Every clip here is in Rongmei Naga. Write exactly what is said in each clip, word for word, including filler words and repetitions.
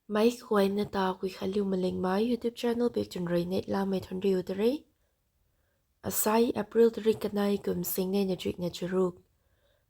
Mei khuayna ta Kuikhanliu Malingmei YouTube channel bik tun rui neihlamei thuanriu ta re. Asai April tarik kanei kum singnei na chuihna charuk.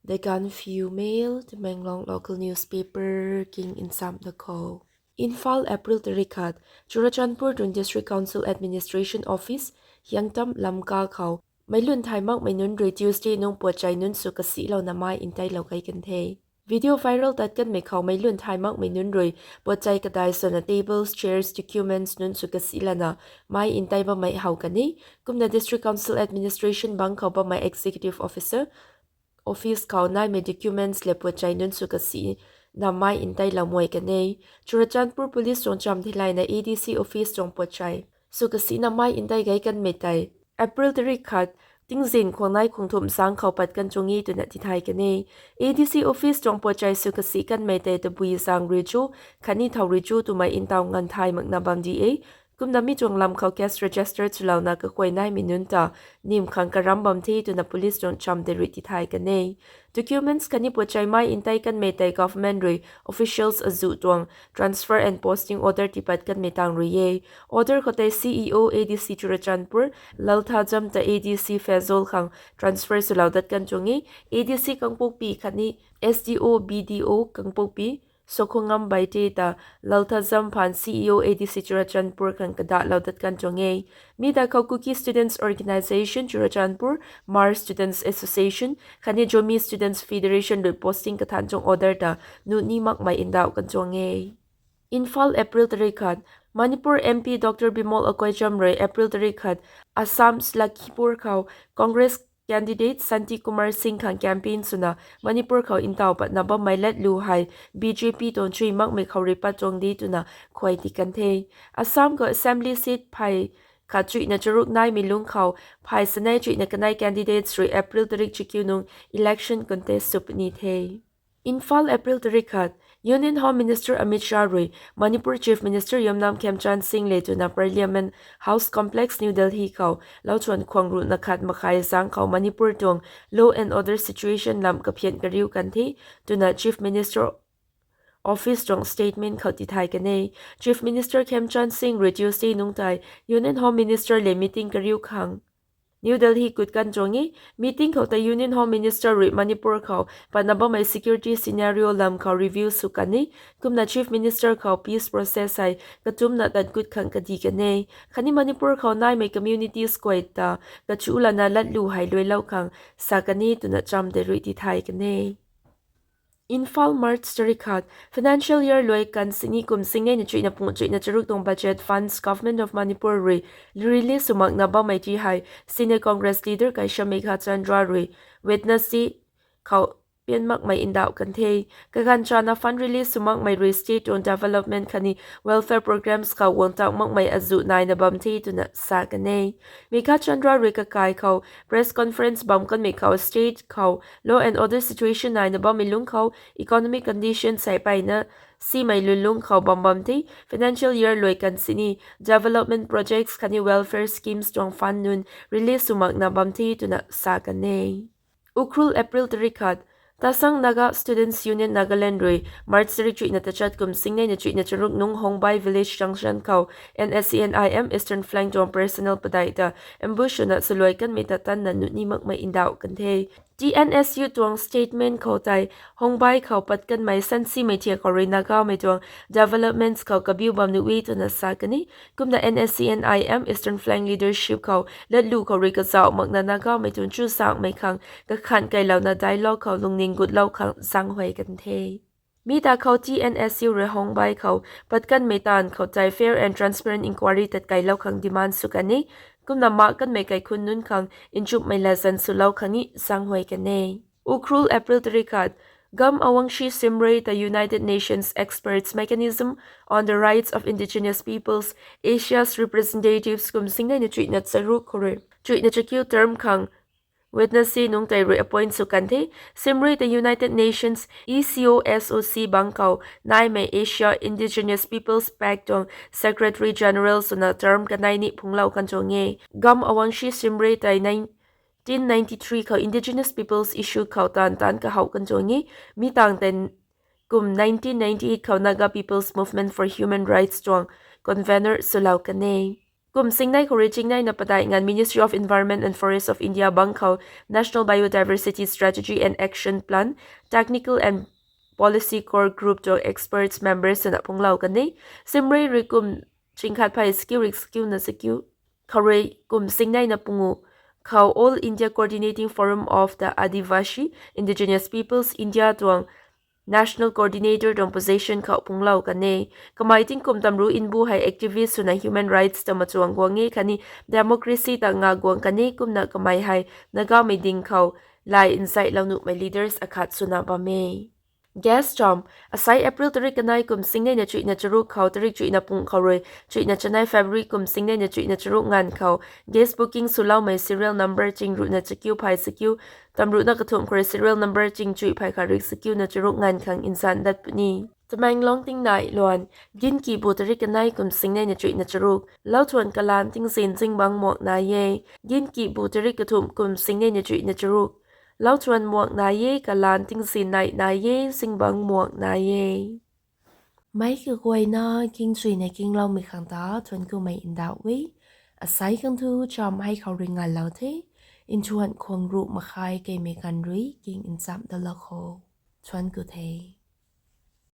The Gaanphiu Mail, Tamenglong local newspaper king nsam da khou. Imphal, April tarik khat. Churachandpur tuang District Council Administration Office, Hiangtam Lamka khou meic lun thay makmei nunc rui Tuesday nung puatchai nunc sw kasilouna mei nteilou kei kan the. Video viral tat kanmei khou meic lun thay makmei nunc rui puatchai kadai swna tables, chairs, documents nunc sw kasilana mei ntei bammei how kan e. Kumna District Council Administration bang khou bammei Executive Officer office khou naimei documents le puatchai nunc sw kasina mei nteilou mei kan e. Churachandpur Police tuang cham theilayna A D C office tuang puatchai sw kasina mei ntei gei kanmei tei April tarik khat, tingzin khwang nei khwang thumh zaeng khou pat kan tuang e twna tithay kan e. A D C office tuang puatchai sw kasi kanmei tei tabui zaeng rui chu khatni thow rui chu twmei ntaw nganv thay makna bam di e. Kumna mi tuang lam khou case register swlouna kakhuay naimei nunc ta nim khang karam bam the twna police tuang cham tei rui tithay kan e. Documents khatni puatchai mei ntei kanmei tei government rui officials azuh tuang transfer and posting order tipat kanmei tang rui e. Order khou tei C E O A D C Churachandpur, Lalthadam ta A D C Faizol khang transfer swlou dat kan tuang e. A D C Kangpokpi khatni S D O B D O Kangpokpi, Sokhongam Baite ta Lalthadam phaan C E O A D C Churachandpur khang kadatlou dat kan tuang e. Mi ta khou Kuki Students Organisation Churachandpur, Hmar Students Association khatni Zomi Students Federation rui posting kathan tuang order ta nuh ni makmei ndauh kan tuang e. Imphal, April tarik khat. Manipur M P Doctor Bimol Akoijam rui April tarik khat Assam Lakhipur khou Congress candidate Santi Kumar Singh khang campaign swna Manipur khou ntaw patna bammei latlu hei B J P tuang chuy makmei khou rui pat tuang di twna khuay ti kan the. Assam khou assembly seat phey khat chuihna charuk naimei lungc khou phey sanei chuihna kanei candidates rui April tarik chakiu nung election contest sw puni the. Imphal, April tarik khat. Union Home Minister Amit Shah rui Manipur Chief Minister Yumnam Khemchand Singh le twna Parliament House Complex, New Delhi khou louchwan khwang ruhna khat makhai zaeng khou Manipur tuang law and order situation lam kaphian kariu kan the twna Chief Minister Office tuang statement khou tithay kan e. Chief Minister Khemchand Singh rui Tuesday nung tei Union Home Minister le meeting kariu khang New Delhi kut kan tuang e. Meeting khou tei Union Home Minister rui Manipur khou patna bammei security scenario lam khou review sw kan e. Kumna Chief Minister khou peace process hei katumna tat kut khang kadi kan e. Khatni Manipur khou naimei communities guay ta kachu lana latlu hei luailou khang sa kan e twna cham tei rui tithay kan e. Imphal, March tarik khat. Financial year luai kan sini kum singnei na chuihna pung chuihna charuk tuang budget funds Government of Manipur rui release sw makna bammei ti hei Senior Congress leader Kaisham Meghachandra rui Wednesday khou pian makmei ndauh kan the. Kaganv chana fund release sw makmei rui state tuang development khatni welfare programs khou guang tang makmei azuh naina bam the twna sa kan e. Meghachandra rui kakai khou press conference bam kanmei khou state khou law and order situation naina bammei lungc khou economic condition sei peyna simei lulungc khou bam bam the. Financial year luai kan sini development projects khatni welfare schemes tuang fund nunc release sw makna bam the twna sa kan e. Ukhrul, April tarik khat. Tasang Naga Students Union Nagaland rui March tarik chuihna tachat kum singnei na chuihna charuk nung Hongbai Village Junction khou N S C N I M Eastern Flank tuang personnel padeih ta ambush swna swluai kanmei ta tanna nuh ni makmei ndauh kan the. T N S U tuang statement khou tei Hongbai khou pat kanmei sansimei thiak khou rui Nagamei tuang developments khou kabiu bam nuh e twna sa kan e. Kumna N S C N I M Eastern Flank leadership khou latlu khou rui kazauh makna Nagamei tuang chuzaenghmei khang kakhan kailouna dialogue khou lungning gutlou khang zaenghuay kan the. Mi ta khou T N S U rui Hongbai khou pat kanmei taanv khou tei fair and transparent inquiry tat kailou khang demand sw kan e. Kumna mak kanmei kaikhunc nunc khang nchumhmei latzan swlou khang ni zaenghuay kan e. Ukhrul, April tarik khat. Gam Awangshi Simrei ta United Nations Experts Mechanism on the Rights of Indigenous Peoples, Asia's Representatives kum singnei na chuihna charuk khou rui chuihna chakiu term khang Wednesday nung tei rui appoint sw kan the. Simrei ta United Nations E C O S O C bang khou naimei Asia Indigenous Peoples Pact tuang Secretary General swna term kanei ni phunglou kan tuang e. Gam Awangshi Simrei tei nineteen ninety-three khou Indigenous Peoples issue khou taanv taanc kahow kan tuang e. Mi tangv tei kum nineteen ninety-eight khou Naga People's Movement for Human Rights tuang convenor swlou kan e. Kum singnei khou rui chingneina padeih nganv Ministry of Environment and Forest of India bangc khou National Biodiversity Strategy and Action Plan, Technical and Policy Core Group tuang experts members swna phunglou kan e. Simrui rui kum chingkhat phey sakiu rik sakiuna sakiu khou rui kum singneina pungu khou All India Coordinating Forum of the Adivasi Indigenous Peoples India tuang National Coordinator tuang position khou phunglou kan e. Kamei tingkum tamru nbu hei activist swna human rights ta machuang guang e khatni democracy ta nga guang kan e, kumna kamei hei Nagamei ding khou lai nzaihlou nuhmei leaders akhat swna bam e. Guest cham, asai April tarik kanei kum singneina chuihna charuk khou tarik chuihna pung khou rui chuihna chanei February kum singneina chuihna charuk nganv khou guest booking swloumei serial number ching ruhna chakiu phey sakiu, tamruhna kathumh khou rui serial number ching chuih phey khat rik sakiuna charuk nganv khang nsan dat puni. Tamenglong tingnai luan, Ginkibu tarik kanei kum singneina chuihna charuk, lauthuan kalaan tingzin zingbangc muak nai e. Ginkibu tarik kathumh kum singneina chuihna charuk, lauthuan muak nai e, kalaan tingzin nai nai e, zingbangc muak nai e. Meic kaguayna kingchuina kingloumei khang ta thuanc kumei ndauh e. Asai khang thu cham hei khou rui nganlou the. Nthuan khwang ruh makhai keimei ganv rui king nchamh dalou kho. Thuanc ku the.